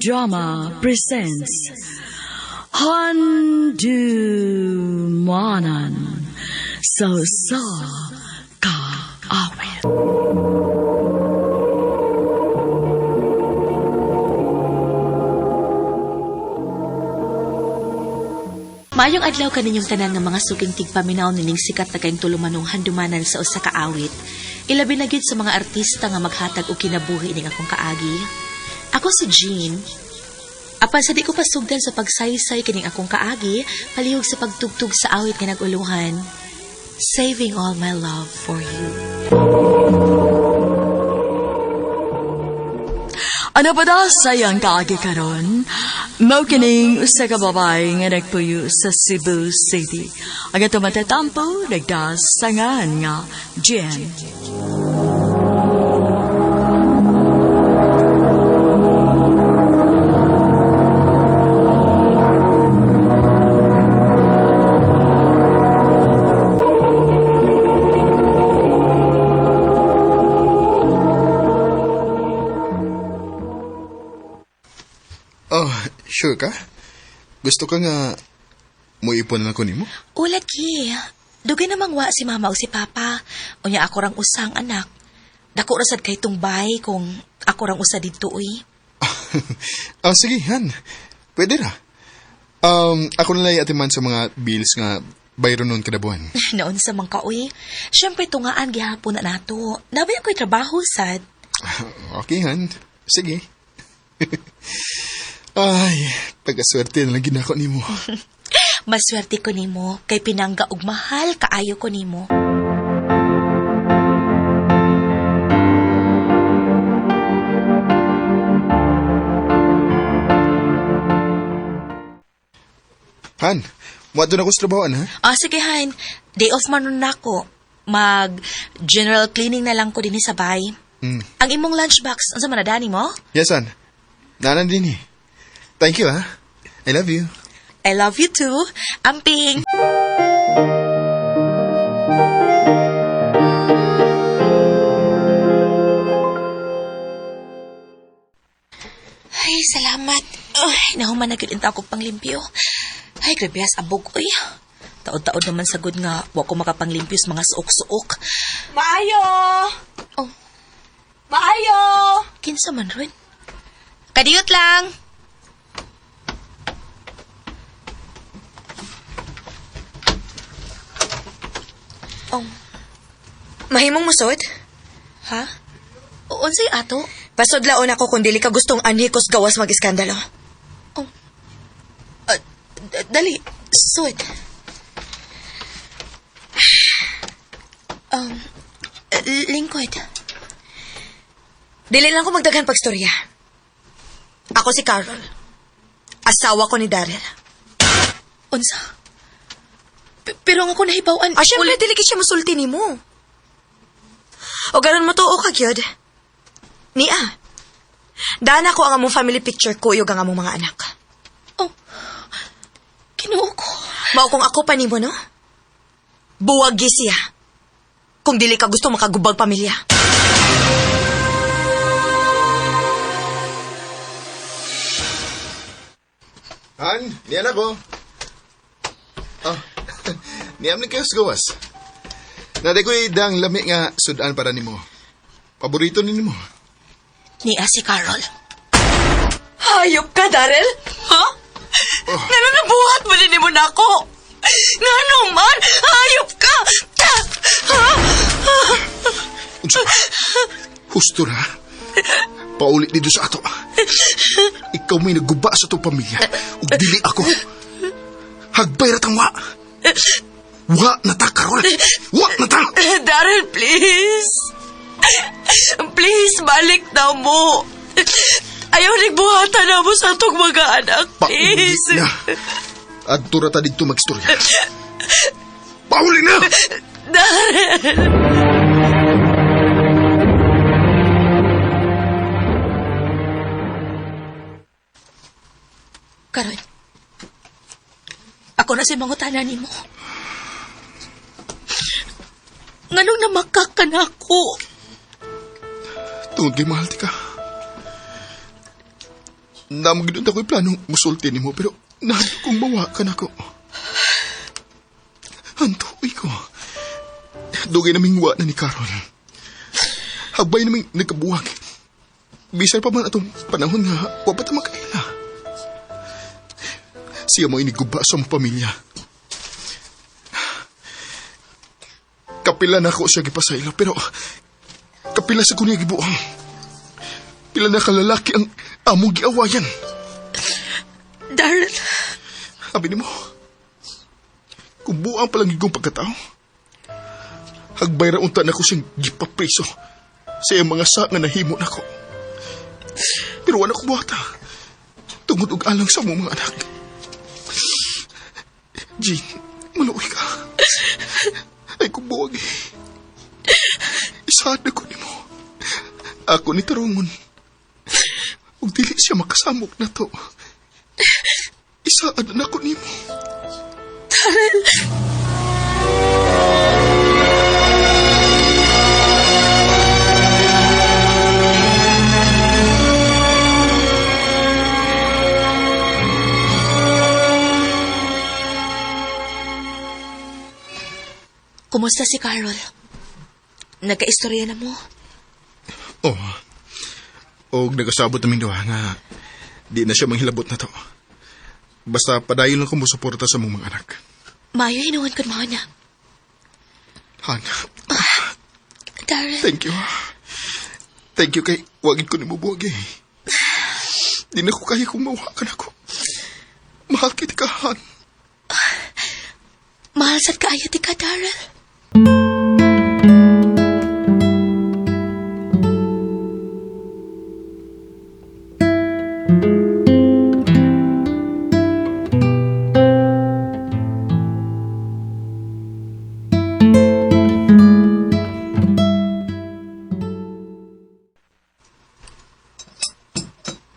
Drama presents Handumanan sa Usa Ka Awit. Maayong adlaw kaninyong tanan nga mga suking tigpaminaw nining sikat na kayong tulumanong handumanan sa usa ka awit. Ilabi na gyud sa mga artista nga maghatag og kinabuhi ning akong kaagi. Ako si Jean. Apan sa di ko pasugdan sa pagsaysay kining akong kaagi, palihog sa pagtugtog sa awit nga naguluhan. Saving all my love for you. Ano pa daw sayang kaagi karon? Mao kining usa ka babae nga nagpuyo sa Cebu City. Ang atong matatampo nagdasangan nga Jen. Oh, sure ka? Gusto ka nga muipon na ko nimo? Ulagi, dugay namang wa si mama o si papa. Unya ako rang usang anak. Dako ra sad kay tungbay kung ako rang usa didto uy. Ah, sige, han. Pwede ra. Ako na lang atiman sa mga bills nga bayro noon kada buwan. Noon sa mga kaoy. Siyempre tungaan gihapon na nato. Nabay ako'y trabaho sad. Okay, han. Sige. Ay, pagkaswerte na lang ginako nimo. Maswerte ko nimo kay pinangga og mahal kaayo ko nimo. Han, muadto na ko sa trabahoan, ha? Ah, sige han. Day off man nun nako. Mag general cleaning na lang ko dinhi sa bay. Mm. Ang imong lunchbox, unsa man na dani mo? Yes, han. Nanan din eh. Thank you, ha? I love you. I love you too. Amping. Ay, salamat. Ay, nahuman na gyud ako panglimpyo. Ay, grabe as abog uy. Taod-taod naman sagod nga wa ko makapanglimpyo sa mga suok-suok. Maayo! Oh, Maayo! kinsa man ron? Kadiyot lang. Oh, Mahimong musod? ha? Unsay ato? Pasudlaon ako kung dili ka gustong anhikos gawas mag-iskandalo. Oh. Dali, sud. Um, lingkod. Dili lang ko magdaghan pagstorya. Ako si Carol. Asawa ko ni Daryl. Unsa? Pero ang ako nahibaw-an... Ah, syempre, dili kay siya musulti nimo. O garon mo tuo ka, gyud. Nia, dana ko ang among family picture ko iyog ang among mga anak. Oh, Ginoo ko. Mao kung ako pa nimo, no? Buwagi siya. Kung dili ka gusto makagubag pamilya. Han, niyan ako. Oh, niyam ni kayo sa gawas. Naday ko'y dang lami nga sudan para nimo. Paborito ni nimo. Nia si Carol. Hayop ka, Daryl? Ha? Oh. Ngano nabuhat mo din mo nako? Ngano man? Hayop ka! Ha? Unsa ba? Husto ra. Paulit dito sa ato. Ikaw may naguba sa itong pamilya. Ug dili ako. Hagbay ra tang wa. Wa na ta, Carol. Wa na ta. Daryl, please. Please, balik na mo. Ayaw nagbuhatan na mo sa atong mga anak. Pauli Please. na. Adto ra ta didto magstorya. Pauli na! Daryl. Karon. Ako na si mangutana nimo. Nganong namakak ka na ako? Tungod kay mahal ti ka. Namagdun ako'y planong musulti nimo pero nahadlok kong mawa ka nako. Antuoy ko. Dugay naming wa na ni Carol. Hagbay naming nagkabuwag. Bisan pa man atong panahon nga wa pa ta makaila. Siya mo iniguba sa mong pamilya. Kapila na ako siya gipasaylo pero kapila sa ko niya gibuang. Pila na kalalaki ang among giawayan. Daryl, Sabi nimo, kung buang palang gigong pagkatao, hagbay ra unta na ko siyang gipapreso sa iyang mga sa nga nahimo nako. Pero wala ko buhata. Tungod og alang sa among mga anak. Jean, maluoy ka. Ay kung buwag eh. Isaad na ko nimo. Ako ni tarungon. Ug dili siya makasamok na to. Isaad na ko nimo. Daryl! Kumusta si Carol? Nagka-istorya na mo? Oh. Og nagasabot naming duha nga di na siya manghilabot na to. Basta padayon lang ko mo suporta sa mong mga anak. Mayo hinuon kun mao na. Han, Daryl, thank you. Thank you kay wagid ko nimo buwag eh. Di na ko kaya kung mawakan ako. Mahal kita ka, Han. Mahal sad kaayo ti ka, Daryl.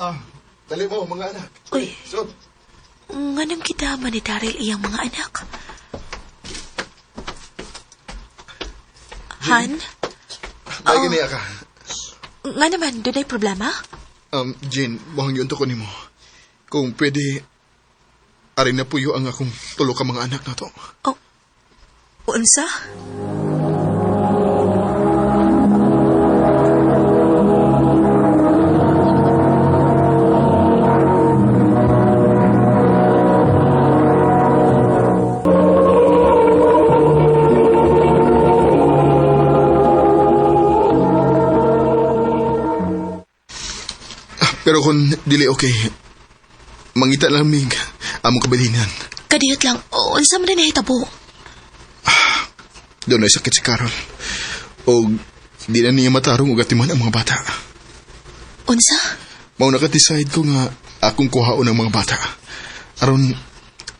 Ah, dali mo, mga anak. Uy. So, Nganong gidama ni Daryl iyang mga anak? Han? Ay, gani ka. Nga naman, doon ay problema? Jean, muhang yun to ko nimo. Kung pwede, arin na puyo ang akong tulo ka mga anak na to. Oh, unsa? Pero kung dili okay, mangita lang mig among kabilinan. Kadiyot lang, unsa man din nahitabo? Doon ay sakit si Carol. O di na niya matarong og atiman ang mga bata. Unsa? Mao naka-decide ko nga akong kuhaon ang mga bata. Aron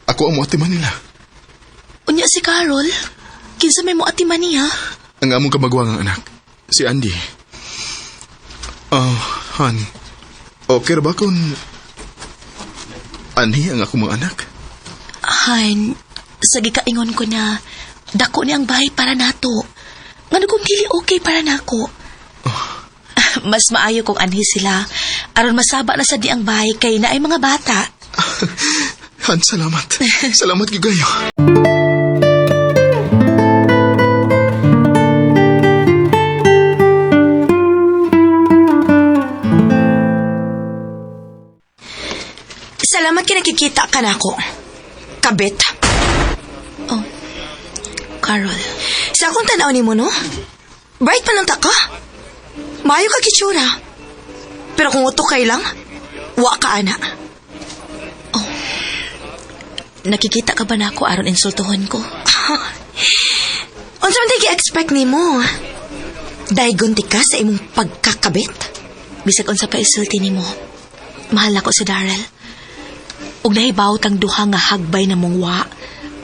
ako ang moatiman nila. Unya si Carol? Kinsa may moatiman niya? Ang among kamagwangang anak, si Andy. Oh, Han. Okay ra ba kung anhi ang akong mga anak? Han, sa gikaingon ko na dako ni ang bahay para nato. Ngano kung dili okay para nako? Mas maayo kung anhi sila aron masaba na sa di ang bahay kay naay mga bata. Han, salamat. Salamat gyud kayo. Salamat kay nakikita ka na ako. Kabit. Oh, Carol. Sa akong tanaw ni mo, no? Bright pa nang ka. Maayo ka kitsura. Pero kung utok kay lang, wa ka, ana. Oh. Nakikita ka ba na ako aron insultuhon ko? Unsa man tay gi-expect nimo? Daygon ti ka sa imong pagkakabit? Bisag unsa pa isulti nimo. Mahal nako si Daryl. Ug nahibaw tang duha nga hagbay na mong wa,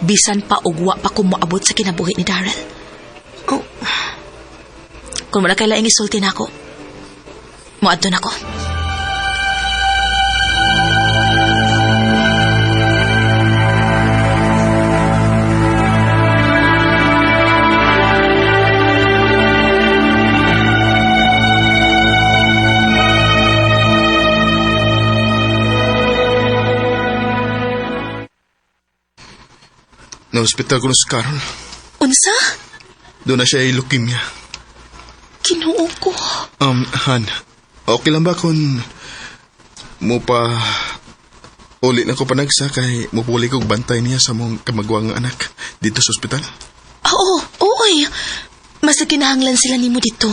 bisan pa og wa pa ko moabot sa kinabuhi ni Daryl. Oh, Kung wala kay laing isulti nako, moadto nako. Na-hospital ko na si Carol. Unsa? Doon na siya ay leukemia. Kinuo ko. Han, okay lang ba kung mo pa uli na ko panagsa kay mupuli kog bantay niya sa mong kamagwang anak dito sa ospital? Oo, oo. Mas kinahanglan sila nimo dito.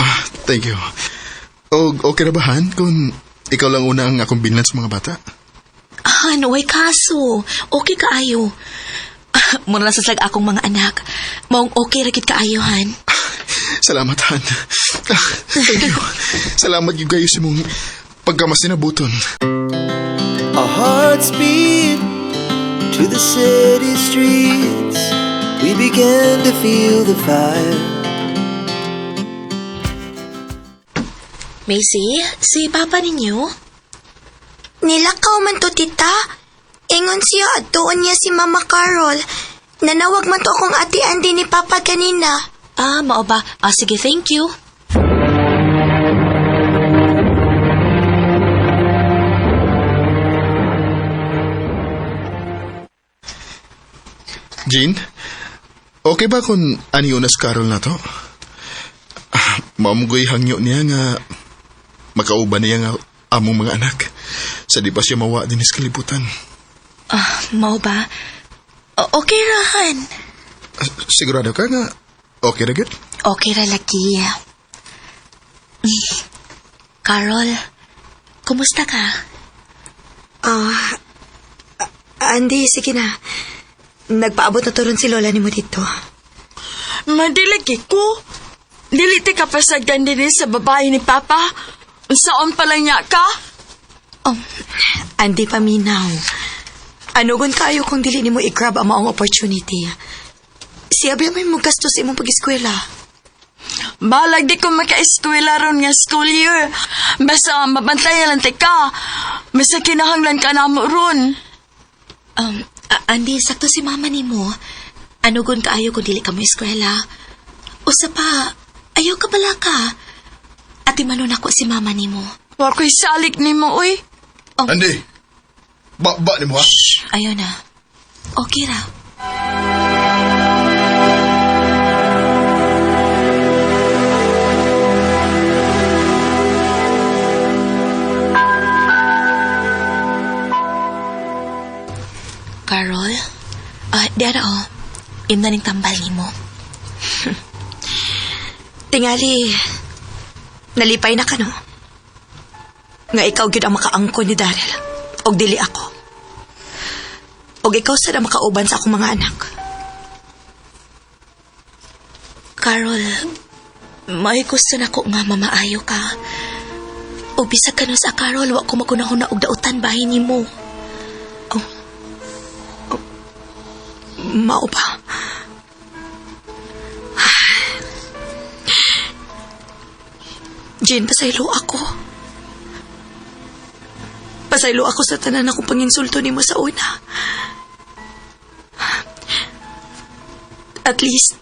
Ah, thank you. O, okay na ba, Han, kung ikaw lang una ang akong binlan sa mga bata? Han, way kaso. Okay kaayo. Muna na sa akong mga anak. Maong okay ra gid kaayo, Han. Salamat, Han. Thank you. Salamat yung kayo sa mong pagkamasinabuton. Our hearts beat to the city streets. We began to feel the fire. Macy, si Papa ninyo? Nilakaw man to, tita. Ingon siya at doon niya si Mama Carol. Nanawag man to akong ate Andy ni Papa kanina. Ah, mao ba? Ah, sige, thank you. Jean, okay ba kung aniyo na si Carol na to? Ah, mamugoy hangyo niya nga makauban niya nga among mga anak. Sa di pa siya mawa din sa kalibutan. Ah, mao ba? Okay ra, Han. Ah, sigurado ka nga okay ra gyud? Okay ra lagi. Carol, kumusta ka? Ah, Andy, sige na. Nagpaabot na to ron si Lola ni mo dito. Madilagi ko. Dili ti kapasagdan din sa babae ni Papa. Unsaon pala niya ka? Oh, Andy, paminaw. Anugon kayo kung dili nimo i-grab ang maong opportunity. Siya ba may mo gastos sa imong pag-eskwela? Balag di ko maka-eskwela ron nga school year. Basta mabantayan lang ti ka. Basta kinahanglan ka na mo ron. Andy, sakto si mama nimo. Anugon kaayo kung dili ka mo eskwela. Usa pa, ayaw ka bala ka. Ati manon ako si mama nimo. Wa ko'y salik nimo, uy. Andy, ba-ba ni mo ha? Ayaw na. Okay ra. Carol, diara oh. Imna ning tambal nimo. Tingali, nalipay na ka, no? Nga ikaw gyud ang makaangkon ni Daryl. Og dili ako. Og ikaw sad ang makauban sa akong mga anak. Carol, may gusto na ko nga mamaayo ka. O bisag ka sa Carol, wa ko magunahon na og dautan bahin nimo. Mao ba? Jean, pasaylo ako. Pasaylo ako sa tanan akong panginsulto nimo sa una. At least,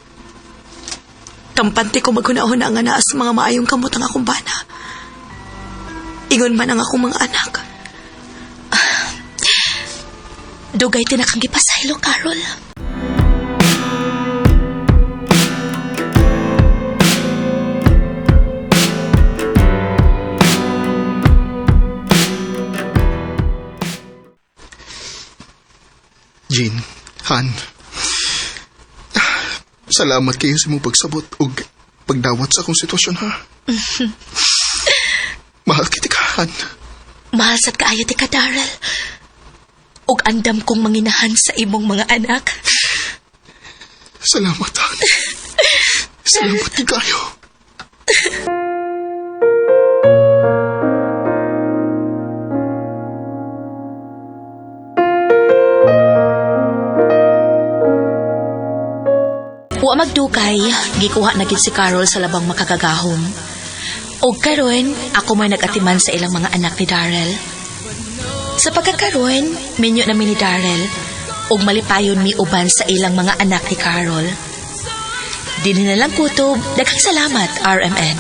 kampante ko maghuna-huna nga naa sa mga maayong kamot ang akong bana. Ingon man ang akong mga anak. Dugay tinakang gipasaylo, Carol. Jean, Han, salamat kayo sa imong pagsabot ug pagdawat sa akong sitwasyon, ha? Mahal kita ka, Han. Mahal sad kaayo ti ka, Daryl. Ug andam kong manginahan sa imong mga anak. Salamat, Han. Salamat din kayo. Wa magdugay, gikuha na gid si Carol sa labang makagagahom. Og karon, ako may nag-atiman sa ilang mga anak ni Daryl. Sa pagkakaroon, minyo na mi ni Daryl, ug malipayon mi uban sa ilang mga anak ni Carol. Dinhi na lang kutob, daghang salamat, RMN.